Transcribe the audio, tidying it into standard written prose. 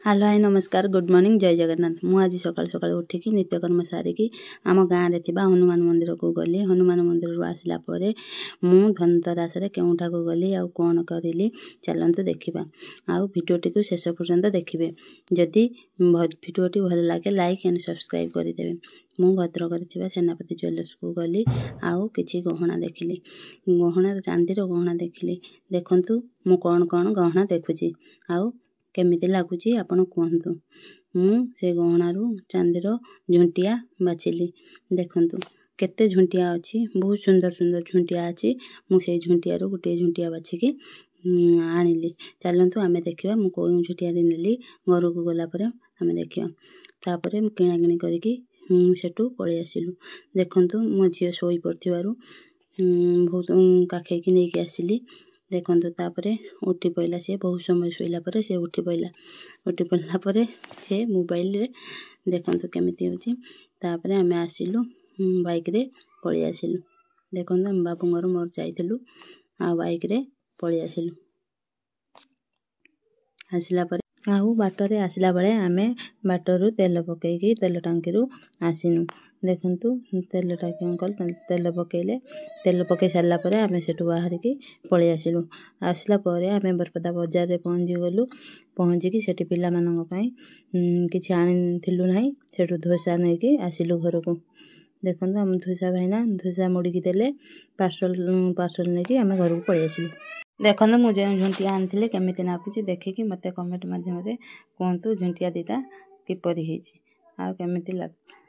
Hello high, ନମସ୍କାର, good morning, ଜୟ ଜଗନ୍ନାଥ। ମୁଁ ଆଜି ସକାଳୁ ସକାଳୁ ଉଠିକି ନିତ୍ୟକର୍ମ ସାରିକି ଆମ ଗାଁରେ ଥିବା ହନୁମାନ ମନ୍ଦିରକୁ ଗଲି। ହନୁମାନ ମନ୍ଦିରରୁ ଆସିଲା ପରେ ମୁଁ ଧନତେରାସରେ କେଉଁଠାକୁ ଗଲି ଆଉ କ'ଣ କରିଲି, ଚାଲନ୍ତୁ ଦେଖିବା। ଆଉ ଭିଡ଼ିଓଟିକୁ ଶେଷ ପର୍ଯ୍ୟନ୍ତ ଦେଖିବେ। ଯଦି ଭିଡ଼ିଓଟି ଭଲ ଲାଗେ, ଲାଇକ୍ ଆଣ୍ଡ ସବସ୍କ୍ରାଇବ୍ କରିଦେବେ। ମୁଁ ଭଦ୍ରକରେ ଥିବା ସେନାପତି ଜୁଏଲର୍ସକୁ ଗଲି ଆଉ କିଛି ଗହଣା ଦେଖିଲି। ଗହଣା, ଚାନ୍ଦିର ଗହଣା ଦେଖିଲି। ଦେଖନ୍ତୁ ମୁଁ କ'ଣ କ'ଣ ଗହଣା ଦେଖୁଛି ଆଉ କେମିତି ଲାଗୁଛି, ଆପଣ କୁହନ୍ତୁ। ମୁଁ ସେ ଗହଣାରୁ ଚାନ୍ଦିର ଝୁଣ୍ଟିଆ ବାଛିଲି। ଦେଖନ୍ତୁ କେତେ ଝୁଣ୍ଟିଆ ଅଛି, ବହୁତ ସୁନ୍ଦର ସୁନ୍ଦର ଝୁଣ୍ଟିଆ ଅଛି। ମୁଁ ସେଇ ଝୁଣ୍ଟିଆରୁ ଗୋଟିଏ ଝୁଣ୍ଟିଆ ବାଛିକି ଆଣିଲି। ଚାଲନ୍ତୁ ଆମେ ଦେଖିବା ମୁଁ କେଉଁ ଝୁଣ୍ଟିଆଟି ନେଲି। ଘରକୁ ଗଲା ପରେ ଆମେ ଦେଖିବା। ତାପରେ ମୁଁ କିଣାକିଣି କରିକି ସେଠୁ ପଳେଇ ଆସିଲୁ। ଦେଖନ୍ତୁ, ମୋ ଝିଅ ଶୋଇପଡ଼ିଥିବାରୁ ବହୁତ କାଖେଇକି ନେଇକି ଆସିଲି। ଦେଖନ୍ତୁ, ତାପରେ ଉଠି ପଡ଼ିଲା ସିଏ। ବହୁତ ସମୟ ଶୋଇଲା ପରେ ସେ ଉଠି ପଡ଼ିଲା। ଉଠି ପଡ଼ିଲା ପରେ ସେ ମୋବାଇଲରେ ଦେଖନ୍ତୁ କେମିତି ହେଉଛି। ତାପରେ ଆମେ ଆସିଲୁ, ବାଇକ୍ରେ ପଳେଇ ଆସିଲୁ। ଦେଖନ୍ତୁ, ଆମ ବାବୁଙ୍କର ମୋର ଯାଇଥିଲୁ ଆଉ ବାଇକ୍ରେ ପଳେଇ ଆସିଲୁ। ଆସିଲା ପରେ ଆଉ ବାଟରେ ଆସିଲା ବେଳେ ଆମେ ବାଟରୁ ତେଲ ପକେଇକି ତେଲ ଟାଙ୍କିରୁ ଆସିନୁ। ଦେଖନ୍ତୁ, ତେଲ ଟାଙ୍କି ଅଙ୍କଲ ତେଲ ପକେଇଲେ। ତେଲ ପକେଇ ସାରିଲା ପରେ ଆମେ ସେଠୁ ବାହାରିକି ପଳେଇ ଆସିଲୁ। ଆସିଲା ପରେ ଆମେ ବରପଦା ବଜାରରେ ପହଞ୍ଚିଗଲୁ। ପହଞ୍ଚିକି ସେଠି ପିଲାମାନଙ୍କ ପାଇଁ କିଛି ଆଣିଥିଲୁ ନାହିଁ, ସେଠୁ ଧୋସା ନେଇକି ଆସିଲୁ ଘରକୁ। ଦେଖନ୍ତୁ, ଆମ ଧୋସା ଭାଇନା ଧୋସା ମୋଡ଼ିକି ଦେଲେ। ପାର୍ସଲ ନେଇକି ଆମେ ଘରକୁ ପଳେଇ ଆସିଲୁ। ଦେଖନ୍ତୁ, ମୁଁ ଯେଉଁ ଝୁଣ୍ଟିଆ ଆଣିଥିଲି କେମିତି ଲାଗୁଛି, ଦେଖିକି ମୋତେ କମେଣ୍ଟ ମାଧ୍ୟମରେ କୁହନ୍ତୁ ଝୁଣ୍ଟିଆ ଦୁଇଟା କିପରି ହେଇଛି ଆଉ କେମିତି ଲାଗୁଛି।